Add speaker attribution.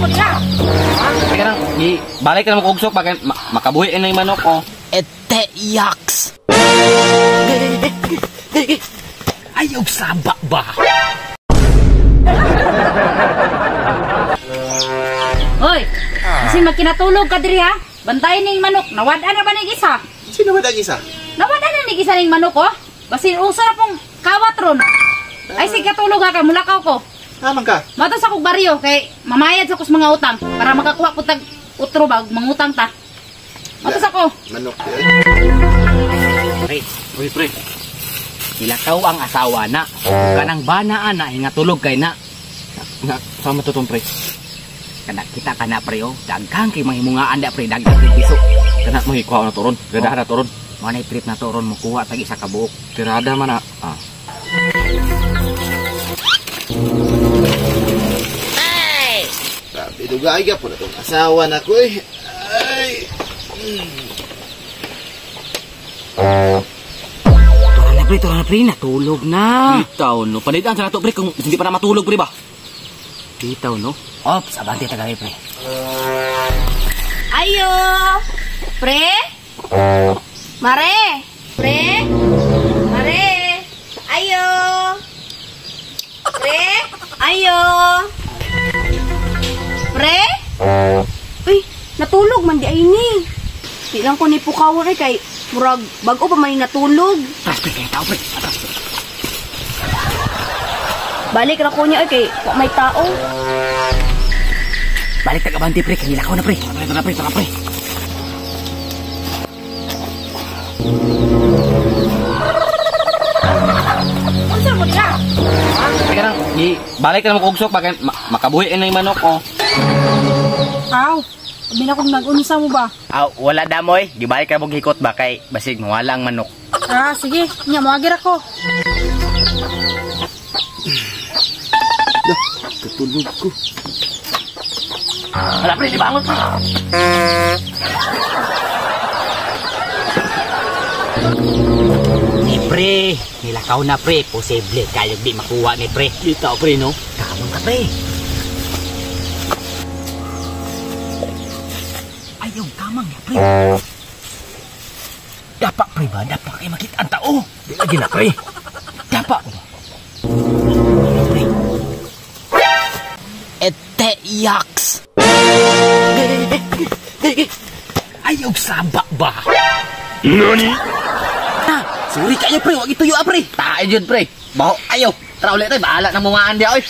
Speaker 1: mo diha?
Speaker 2: Teka lang, balik ka na makugsok pag makabuhi na yung manok ko.
Speaker 3: Ete yaks. Ayaw saba ba?
Speaker 1: Hoy, kasi magkinatulog ka diri ha. Bantayan ning manok. Nawad-an na ba ning isa?
Speaker 4: Sino ba ang isa?
Speaker 1: Nawad-an na ning isa ning manok oh. Basin uso na pong kawat ron. Ay sige katulog ha ka, mulakaw ko.
Speaker 4: Naman ka?
Speaker 1: Mato sa kog baryo kay mamayad sa kos mga utang para makakuha ko tag utro ba mangutang ta. Mato sa ko.
Speaker 4: Manok.
Speaker 3: Pre,
Speaker 2: Uy, pre.
Speaker 3: Ilakaw ang asawa na. Kanang banaan na hingatulog kay na.
Speaker 2: Na, sama to tong pre.
Speaker 3: Kana kita kana pre oh. Daghan kay mahimungaan da pre, daghan kay piso.
Speaker 2: Kana mo ikuha na turon. Gadahan na turon.
Speaker 3: Mo nay trip na turon mo kuha tag isa ka buok.
Speaker 2: Tirada man na. Ah.
Speaker 4: Grabe, dugay ka po na itong asawa na ko eh. Ay!
Speaker 3: Tara na pre, tara na pre, natulog na.
Speaker 2: Bitaw no. Panidan sa nato pre kung hindi pa na matulog pre ba.
Speaker 3: Bitaw no. Ops, abante tagay pre.
Speaker 1: Ayo. Pre? Mare. Pre? Mare. Ayo. Pre? Ayo. Pre?
Speaker 5: Uy, natulog man di ay ni. Di lang ko ni pukawon ay kay murag bag-o pa man ni natulog.
Speaker 3: Atras pre, kay tao pre. Atras pre.
Speaker 5: Balik ra ko niya ay kay wa may tao.
Speaker 3: Balik tag abante pre, kay nilakaw na pre.
Speaker 2: Tara, tara pre, tara pre.
Speaker 1: Unsa mo diha?
Speaker 2: Teka lang, balik ka na makugsok pag makabuhi na yung manok ko.
Speaker 6: Aw, sabi na kung nag-unsa mo ba?
Speaker 3: Aw, wala damoy. Gibalik ka mong hikot ba kay basig mawala ang manok.
Speaker 6: Ah, sige. Nya, moagir ako.
Speaker 4: Dah, katulog ko.
Speaker 3: Wala pre, di bangon pre. Ni pre, nilakaw na pre. Posible kayo di makuha ni pre.
Speaker 2: Bitaw pre no.
Speaker 3: Kamon ka pre. Ayaw kamang ya pre. Dapat pre ba? Dapat kayo makita ang tao.
Speaker 2: Di lagi na pre.
Speaker 3: Dapat. Pre. Ete yaks. Ayaw saba ba?
Speaker 2: Nani?
Speaker 3: Ah, sorry kayo pre, wag ituyo ah pre.
Speaker 2: Tae jud pre. Baho ayo. Tara ulit tayo, bahala na mumaan dia oy.